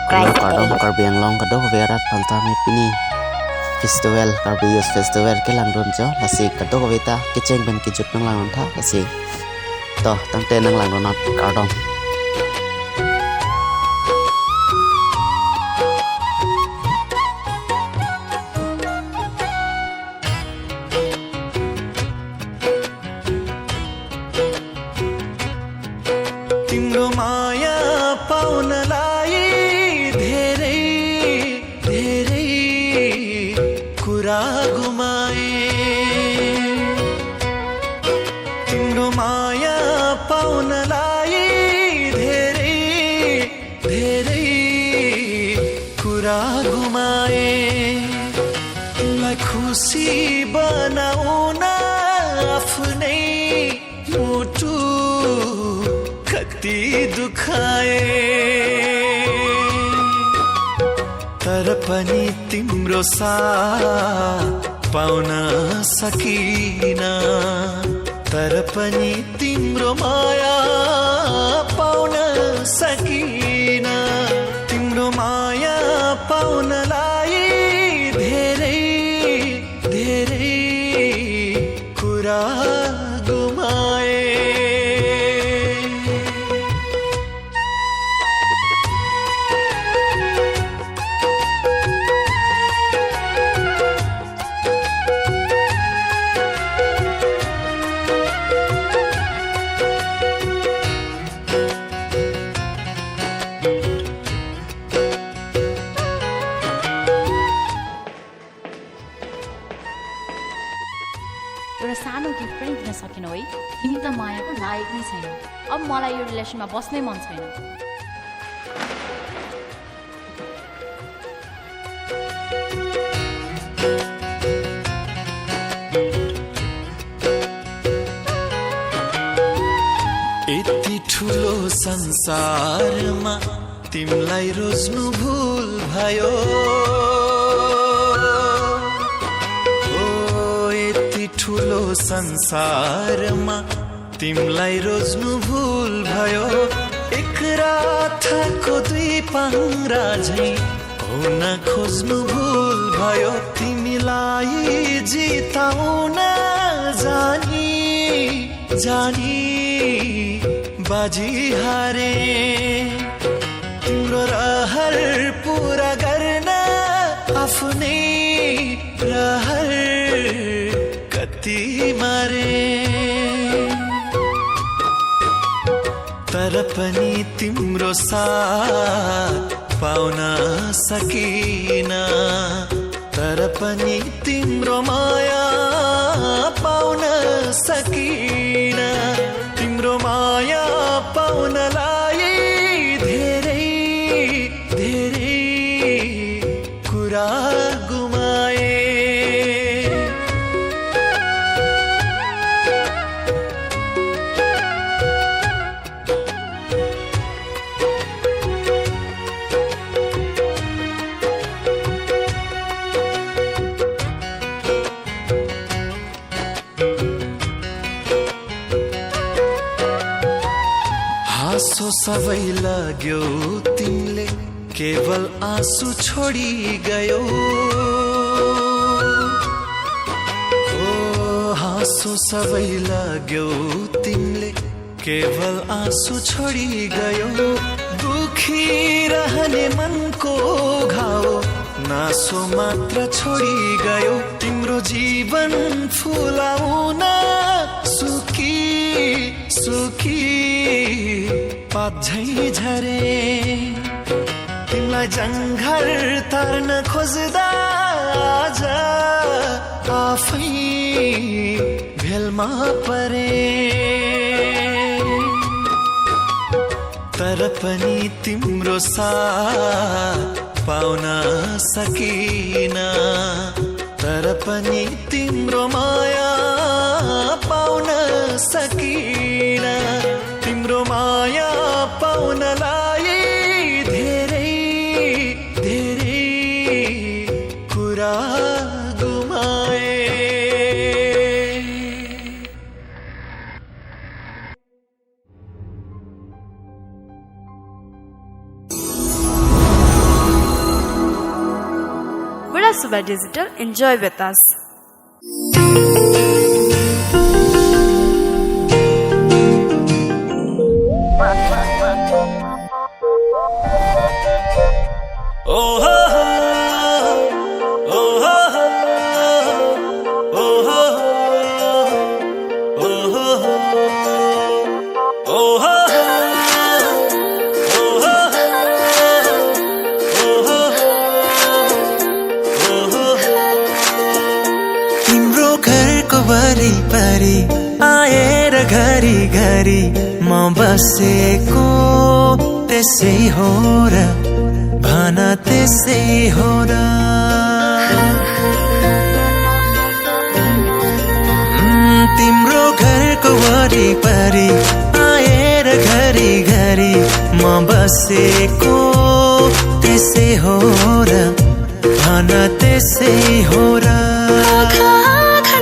Hello kadom karbiang long kado verat pantami pini festival karbius festival ke langron jo lasi kado kawita kiceng ben kijut nang langron tha lasi to tangte nang langron not kadom तिम्रो माया पाउनलाई धेरै धेरै कुरा गुमाए तिम्रो माया पाउनलाई धेरै धेरै कुरा गुमाए तिमीलाई खुसी बनाउन आफ्नै मुटु कति दुखाए तर पनि तिम्रो साथ पाउन सकिन तर पनि तिम्रो माया पाउन सकिन तिम्रो माया पाउनलाई धेरै धेरै कुरा गुमाए एउटा सानो गिफ्ट पनि दिन सकेनौ है। तिमी त मायाको लायक नै छैनौ। अब मलाई यो रिलेसनमा बस्नै मन छैन। यति ठुलो संसारमा तिमीलाई रोज्नु भुल भयो ठुलो संसारमा तिमीलाई रोज्नु भुल भयो एक रातको दुई पाङ्रा झैं हुन खोज्नु भुल भयो तिमीलाई जिताउन जानी जानी बाजी हारे तिम्रो रहर पूरा गर्न आफ्नै रहर कति मारे तर पनि तिम्रो साथ पाउन सकिन तर पनि तिम्रो माया पाउन सकिन तिम्रो माया पाउनलाई धेरै धेरै कुरा गुमाए हाँसो सबै लाग्यो तिमीले केवल आँसु छोडी गयो हाँसो सबै लाग्यो तिमीले केवल आँसु छोडी गयो दुखी रहने मनको घाउ नासो मात्र छोडी गयो तिम्रो जीवन फुलाउन सुकी सुकी पाझै झरे तिमीलाई जङ्घर तार्न खोज्दा आज आफै भेलमा परे तर पनि तिम्रो साथ पाउन सकिन तर पनि तिम्रो माया पाउन सकिन तिम्रो माया पाउनलाई धेरै धेरै कुरा गुमाए Suba Digital. Enjoy with us. वरिपरि आएर घरी घरी म बसेको त्यसै हो र भन त्यसै हो र तिम्रो घरको वरिपरि आएर घरी घरी म बसेको त्यसै हो र भन त्यसै हो र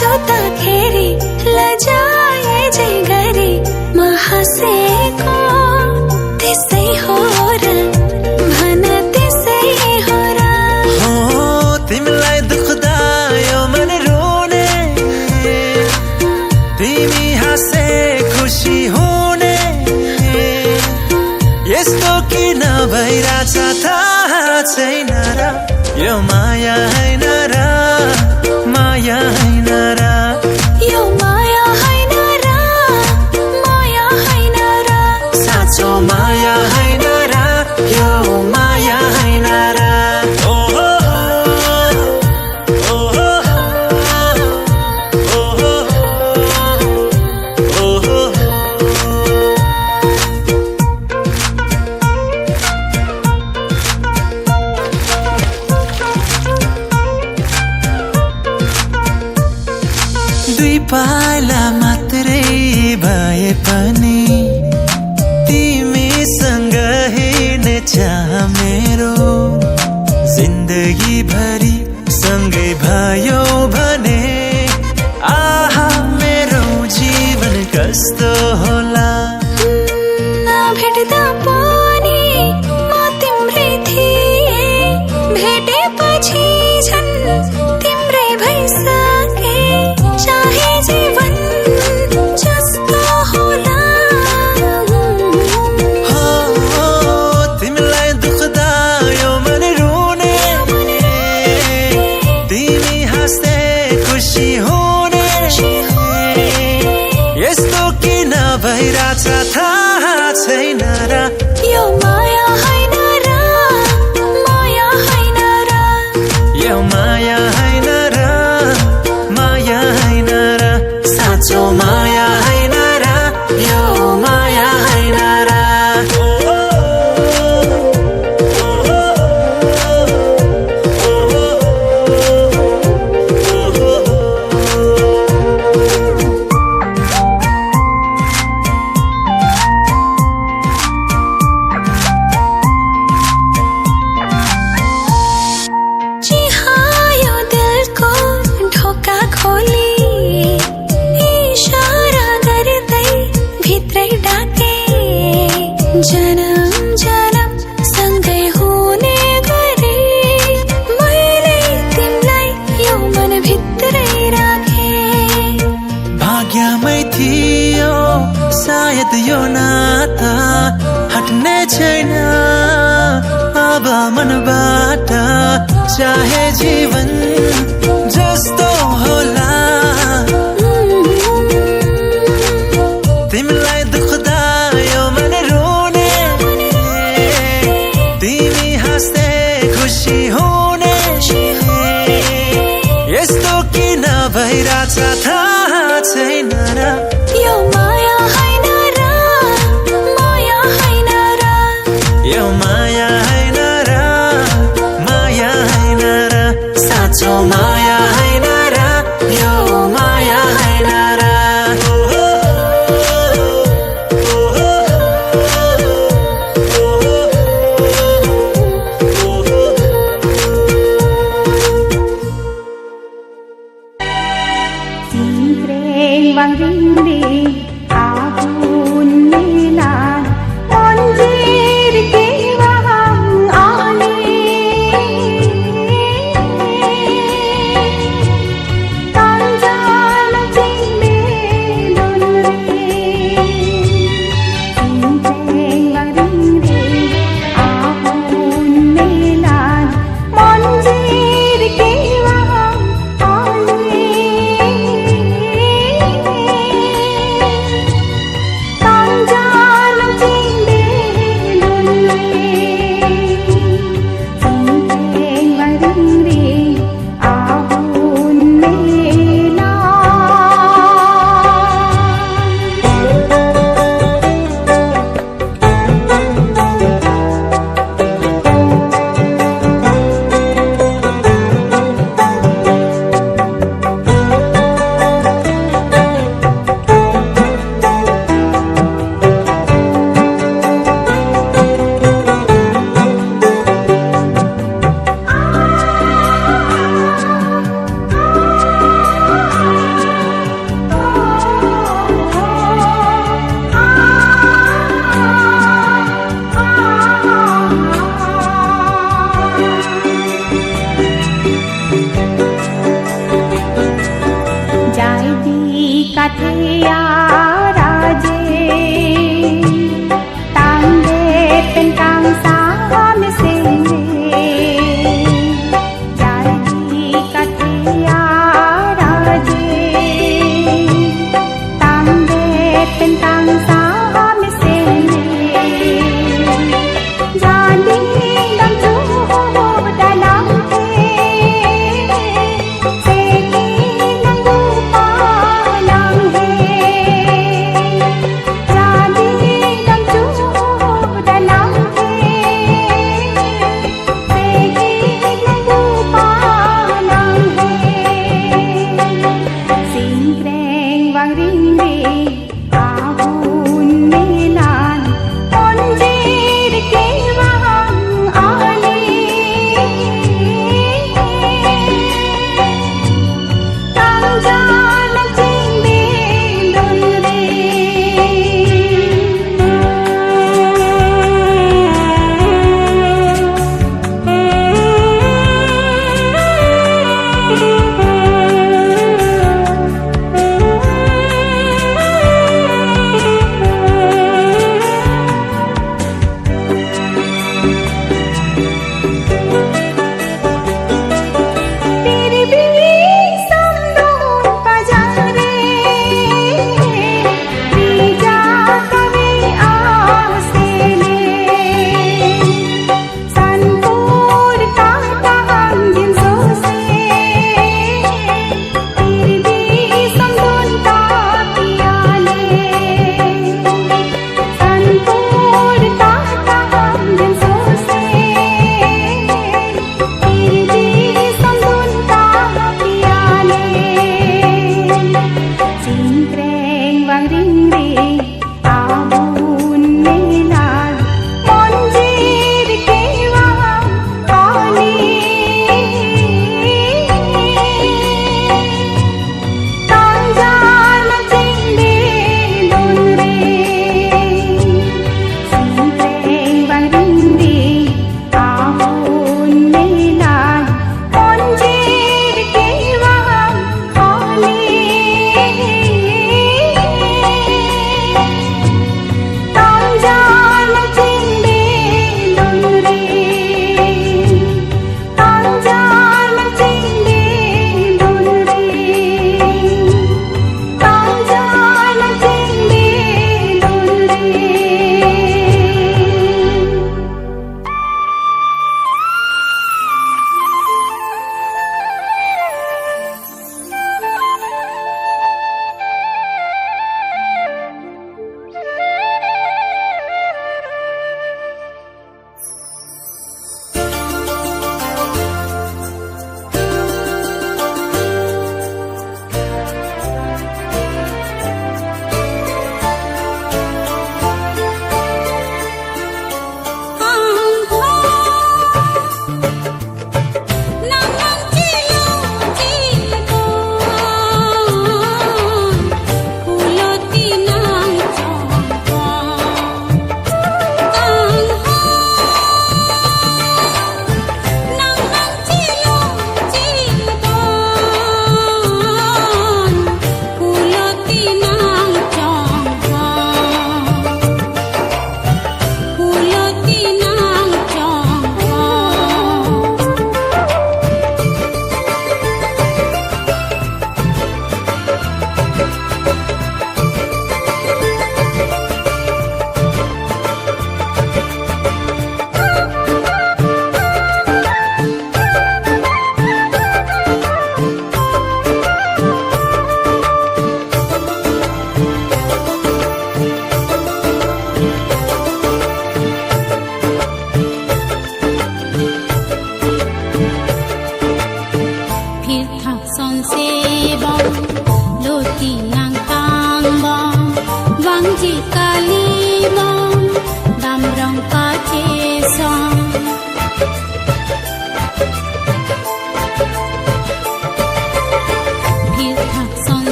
जोताखेरि लजाए जै गरी म हाँसेको त्यसै हो र भन त्यसै हो र हो तिमीलाई दुख्दा यो मन रोने तिमी हाँसे खुसी हुने यस्तो किन भइरहेछ थाहा छैन र यो माया हैन र माया हैन र यो माया हैन र माया हैन र साँचो माया हैन र यो माया हैन र दुई पाइला मात्रै भए पनि तिमीसँग हिँड्ने चाह मेरो जिन्दगी भरि सँगै भयो भने आहा मेरो जीवन कस्तो होला भेट्दा पनि म तिम्रै थिएँ भेटेपछि झन् तिम्रै भइसके चाहे जीवन जस्तो होला हो तिमीलाई दुख्दा यो मन रोने तिमी हाँस्दै खुसी हुने यस्तो किन भइरहेछ थाहा छैन र यो माया हैन र माया हैन र यो माया हैन र माया हैन र साँचो माया हैन र यो माया हैन र जनम जनम सँगै हुने गरे मैले तिमीलाई यो मन भित्रै राखे भाग्यमै थियो सायद यो नाता हट्ने छैन अब मनबाट चाहे जीवन जस्तो होला तिमीलाई दुख्दा यो मन रोने तिमी हाँस्दै खुसी हुने यस्तो किन भइरहेछ थाहा छैन र यो माया हैन र माया हैन र यो माया हैन र माया हैन र साँचो माया